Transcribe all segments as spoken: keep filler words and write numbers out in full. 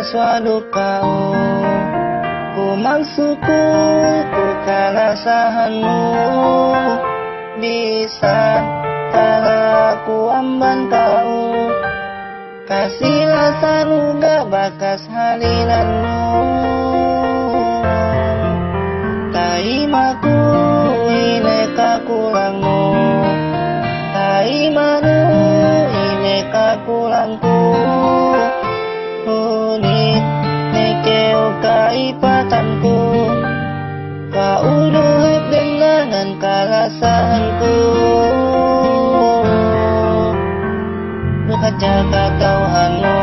Suwadu ka'u, ku magsukul ku kalasahannu, bisan tala ku amban ka'u, kasilasanu ga' bakas halinannu. Taima ku ine kakulangnu, taimanu ine kakulangku. Hunit ne kew ka'ipatanku, ka'u du hep dengangan kalasahanku. Duk hadja kata'uhannu,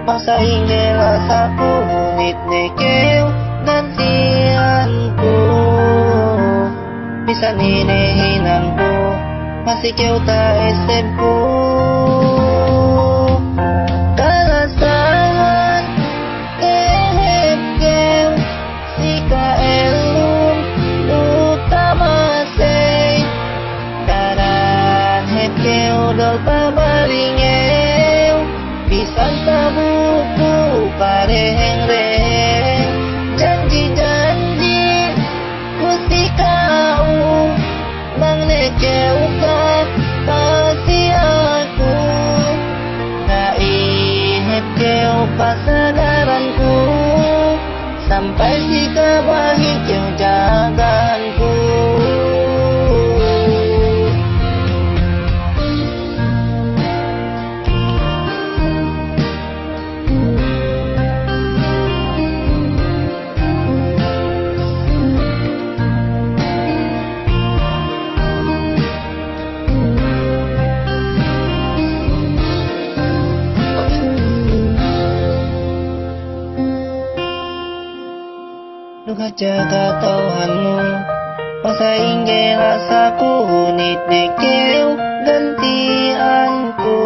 pasa'ingge lasaku, hunit ne kew gantianku. Bisan ine hinangku, masi kew ta'essebku. Kalasahan, tehep kew, si ka'ellum duk kamatey. Daran hep kew dol pabalingew, bisan sabuku pareheng-reheng. Janji-janji ku si ka'u, bang ne kew kapasi aku, ga'i hep kew pasagaranku, sampay si kabahi' kew jagahanku. Duk hadja kata'uhannu, pasa'ingge lasaku, hunit ne kew gantianku.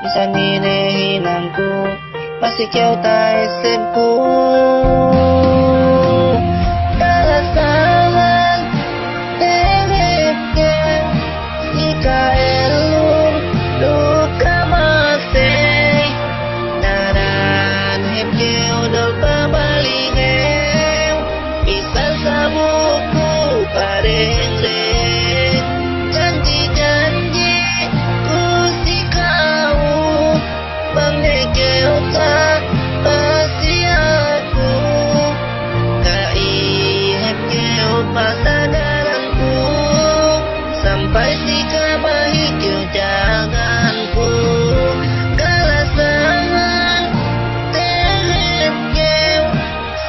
Bisan ine hinangku, masi kew ta'essebku. Kalasahan, tehep kew, si ka'ellum duk kamatey. Daran hep kew dol pabalingew, bisan sabuku pareheng-reheng. Janji-janji ku si ka'u, bang ne kew kapasi aku, ga'i hep kew pasagaranku, sampay si kabahi' kew jagahanku. Kalasahan, tehep kew,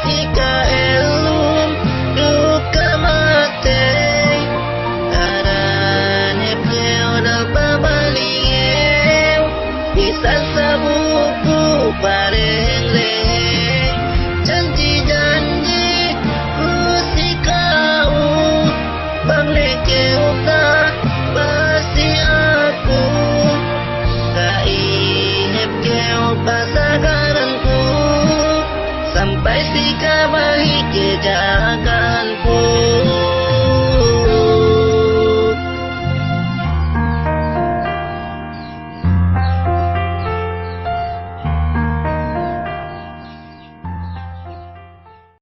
si ka'ellum duk kamatey. Daran hep kew dol pabalingew, bisan sabuku pareheng-reheng. Janji-janji ku si ka'u, bang ne kew kapasi aku, ga'i hep kew pasagaranku, sampay si kabahi' kew jagahanku.